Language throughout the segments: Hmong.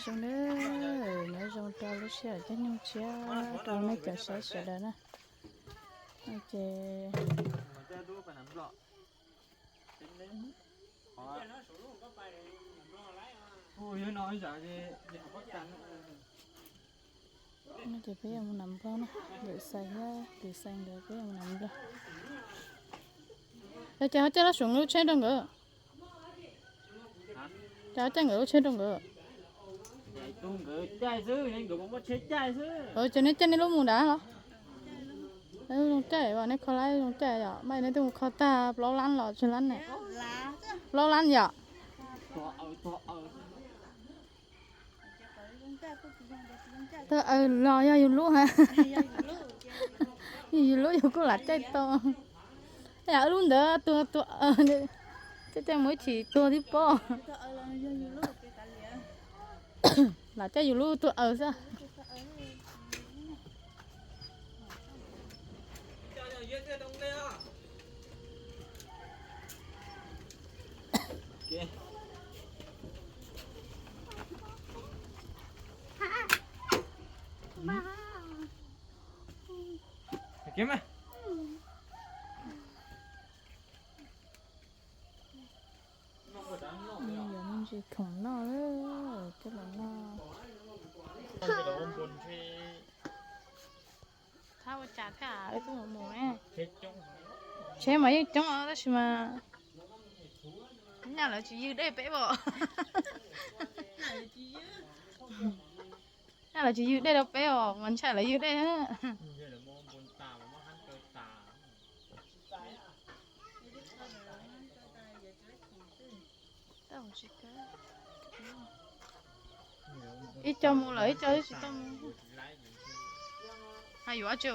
Zoo na, nyob zoo rau lub sij hawm caij nyoog tshiab rau nej cov saib sawv daws na. Ces no ces peb yuav mus nram Nplog na, Lis Xais thiab Lis Xais nkawd peb yuav mus nram Nplog. Yog ces ho caij lub suv lub tsheb rau nkawd. Ces ho caij nkawd lub tsheb rau nkawd. Ces nej caij nej lub mus nrad los? Nej lub zoo caij, nej kho lab zoo caij yom, mas nej twb mus kho tag plaub lab los tsib lab ne? Plaub lab yom. Tuag aws los yog yus lub ha. Yus lub yus kuj lam caij tau. Yam wb lub ntawd tuag tuag aws, caij caij mus ib chim tuag tib pob. Lam caij yus lub tuag aws xwb. Yog me ntsis khoom noj, coj los noj. Thab ua cas thiab wb tuaj mus mus ne? Tsheb mas yeej coob os tab sis mas nyaj lawv tsis ywg dej peb os. Nyaj lawv tsis ywg dej rau peb os, mas ntshai lawv ywg dej. Ib co mus lawm ib co tsis tau mus. Hais yuav tsi,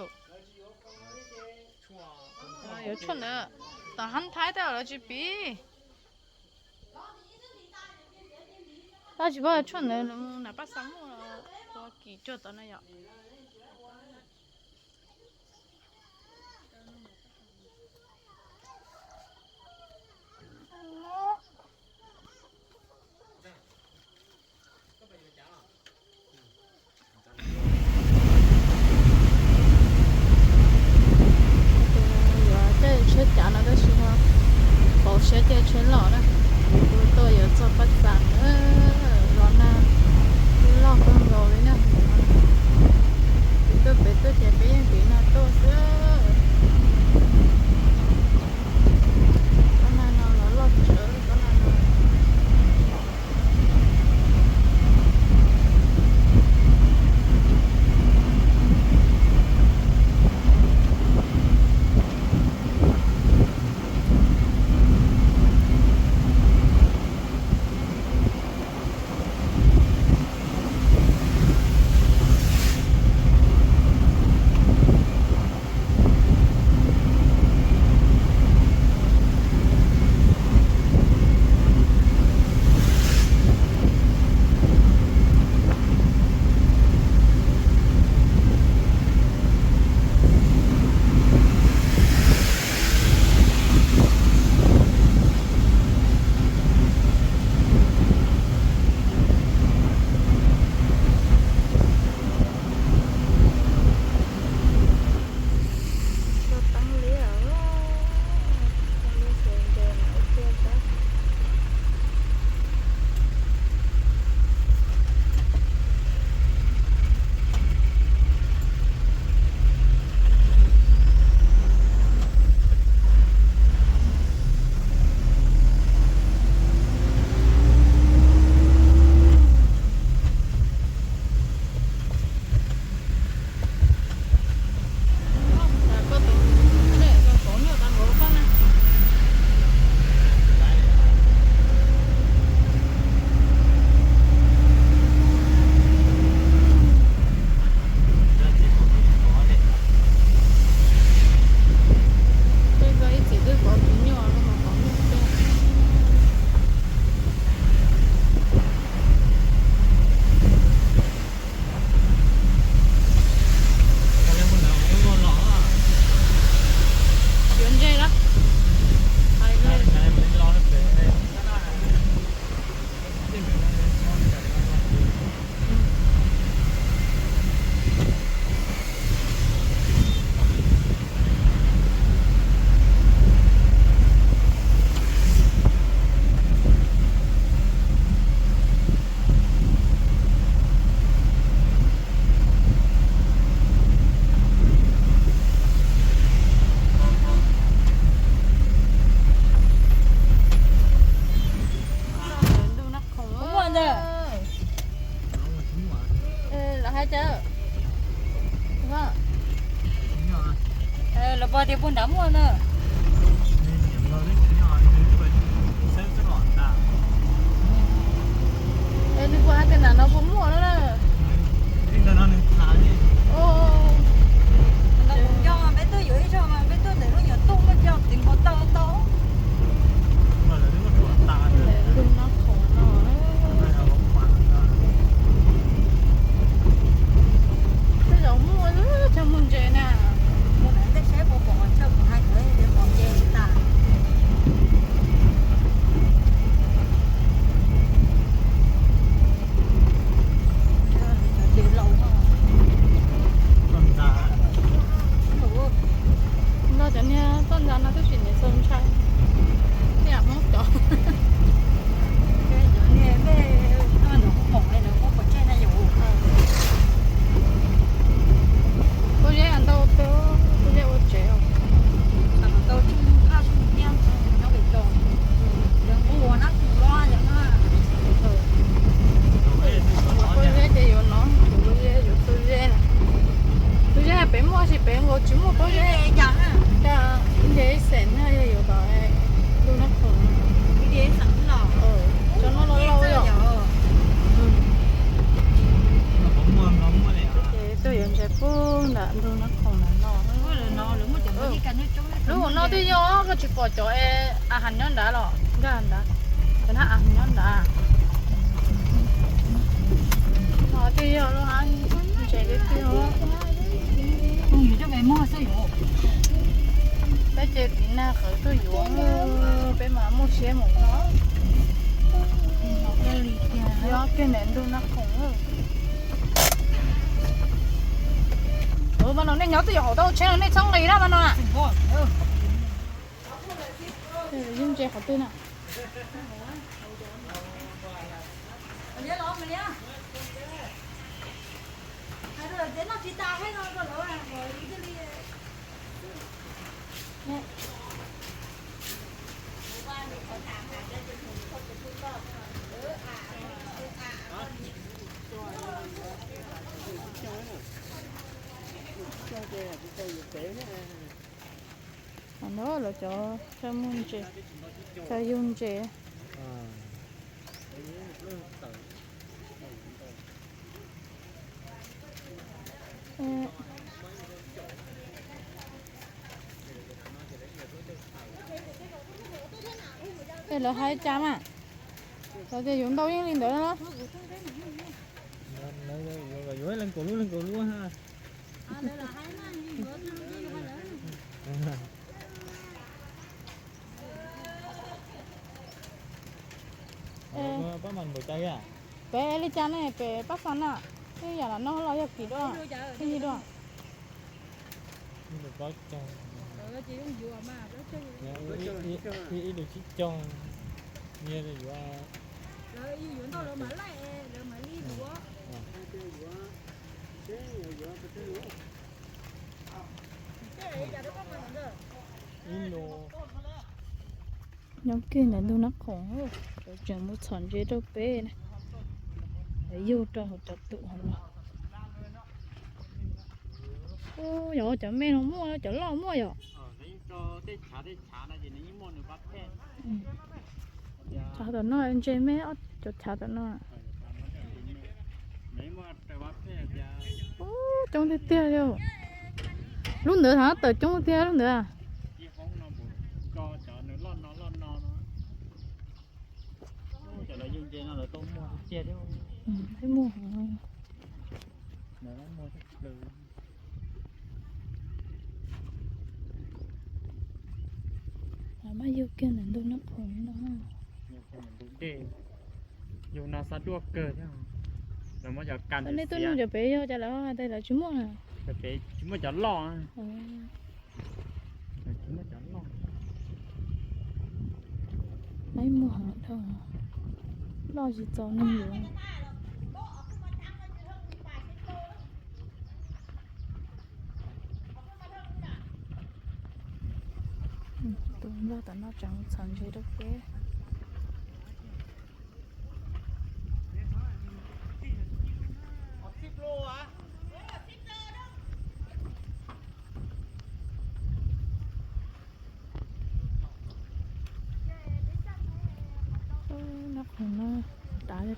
yuav tshuaj ntawd, tom hab thaib tej lawv tsis piv. Tab tsis paub tshuaj ntawd nram Paj Xa Muj los ua kim tsuag tod na yom. Yuav caij tsheb cav no tab sis ho pauv siab caij tsheb loj na. Kuv tuaj yuav txog Paj Xas na, los nag twb loj kawg nkaus li na. Kuv tuaj pem tuaj ces peb yeej tiv nag tuaj xwb. Los nag no los loj tsawv li. Cas? Lawv pom tias puag nrad muaj na. Nws puas hais tias nram no puas muaj no na? Nws kuv nco mas peb tuaj yuav ib zaug mas peb tuaj ntawm lub nyuam toj muaj cov txiv npua tau tau. Ntawm lub no khoom no. Tej zaum muaj, chaw muag ntses na. Tej saib puas pom chaw pom hais tias pom ntses tas. Nrog cov niag toj ntxas no twb tsis niam txaus ntshai. Tej yam Hmoob cov. Pob zeb ntau tag, pob zeb ua tsev. Pob zeb ces yuav no, pob zeb yuav pob zeb na. Pob zeb pem muaj sis pem nkaus tsis muaj pob zeb. Cas ib nce ib xeem na yog yuav kom ntug Nab Khoom. Cov no los laus yom. Ces tuaj yuav ntses pub nram ntug Nab Khoom nram no. Lub hauv no twb yog koj tsis pom cov a has nyob nrad los nkag nrad, cov a has nyob nrad. No twb yog lub hab ntses tiag tiag. Peb ces tiv nag qhawv tuaj yuav, peb mas muaj siab mus no. Yuav kiag ntawm ntug Nab Khoom. Mas no nej nyob twj ywm hauv tau tsheb no nej txhob nqis na mas no. Yug ntses qhov twg na? Qhov no lawv cov chaw muag ntses, chaw yug ntses. Es lawv hais cas mas? Lawv tias yuav ntau yeej li ntawd no. Yuav leej kaum lub leej kaum lub ha. Peb li cas ne, peb pab xav na, ib yam lam noj los yog kim dua, ib yam dua. Ib lus tsib caug, nyiaj li yuav. Ib lus. Nyob kiag ntawm ntug Nab Khoom, lawv tseem mus txhom ntses rau peb na. Lawv yug rau hauv cov tum hauv no. Yog cov me no muaj, cov loj muaj yom. Chav tom no ntses me, cov chav tom no. Ub, coob tiag tiag li. Lub ntawd thaum tawm coob tiag lub ntawd. Muaj. Lawv mas yug kiag ntawm ntug Nab Khoom no. Yug no xav duaj kawg thiab. Nej tuaj nug cov pem yog cas lawv hais tias lawv tsis muaj. Tsis muaj cov loj. Tsis muaj cov loj. Maib muag dhau, loj tsis txaus neeg yuav. Tus nplog tom no tseem txhom ntses rau peb.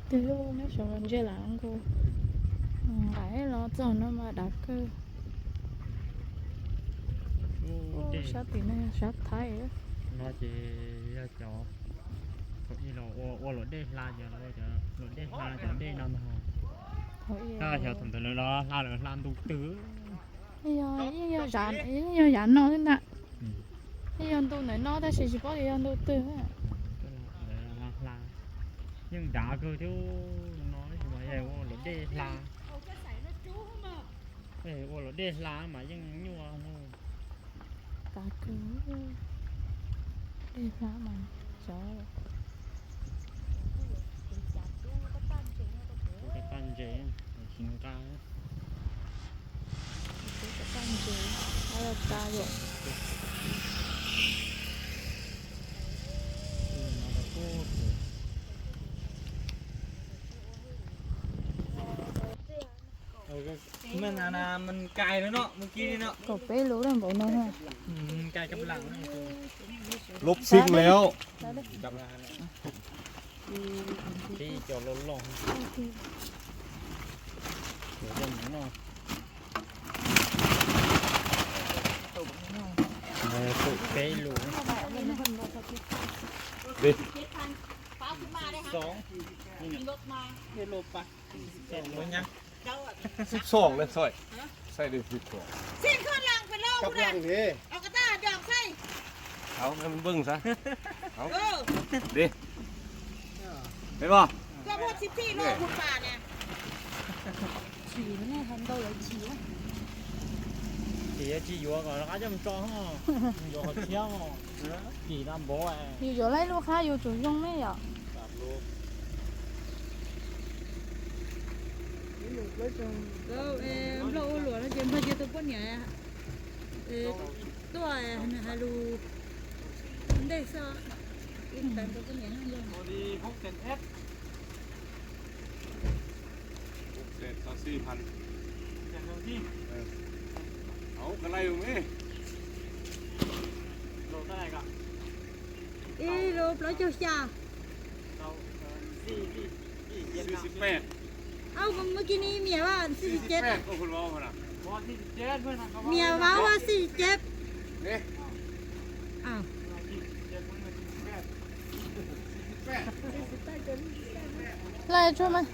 Twg lub nyob saum los ntsia lam nkaus. Nqaim los txog no mas dav kawg. Sab tim no sab Thaib. No ces yog cov ua, ua luam dej hla, cov luam dej hla cov dej no ntag. Xyov thaum ntawd lawv los hla, lawv hla ntu twg. Yeej yog, yeej yog yav no xwb ntag. Yeej yog ntu ntawm no tab sis tsis paub tias yog ntu twg. Hla, yeej dav kawg thiab no, tab sis mas yog ua luam dej hla. Ua luam dej hla mas yeej nyuaj. Dav kawg, dej hla mas xyov. Ua cov paj ntses tsis nqa. Cov paj ntses, a, ta lawm. Kaum peb lus lawm npaum no. Lub xib lawm. Kaum peb lus. Xib xoom le xoi. Xib xoom. Hauv npej xav. Hauv. Di. Peb pom. Ces yog tsis yuav kom rov qab coj mus tso, yuav qhov tshiab, kim tag npaum. Yus yuav lub qab yus tsum zoo ne yom. Nplog ua luam no ces Nplog cia tus poj niam tuaj hais lus ua ntej xwb. Ib tais tus poj niam Nplog. Ib lub plaub caug xya. Ua, mus kis ni miam vas xib xis ceb. Miam vas ua xib xis ceb. Laj tsuag mas.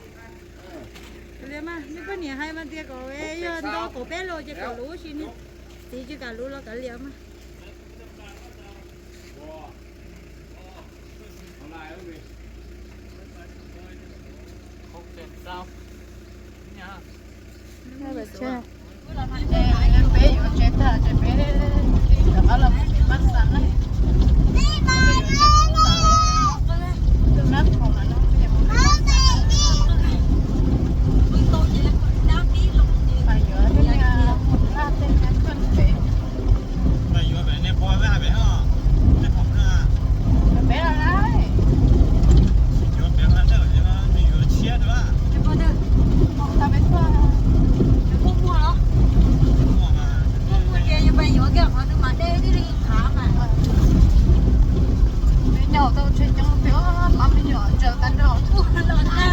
Li mas neb poj niam hais mas tias kom yog ntau kaum peb lus ces kaum lus, tab sis neb txiv tsis kam lus los kav liam mas. Peb yuav tsev tag ces peb rov qab los mus tsev Paj Xas na. Tus nab khoom no peb yuav mus tsev Paj Xas na. Yuav tej laj tej nab koj pem. Peb los lawm. Yuav tshiab dua. Muaj muaj los? Muaj muaj ces yus pais yuav kiag qhov nws mam de thiaj li khav mas. Peb nyob tau tsheej coob peb ob pab me nyuam tsaws tag nrho tuaj los na.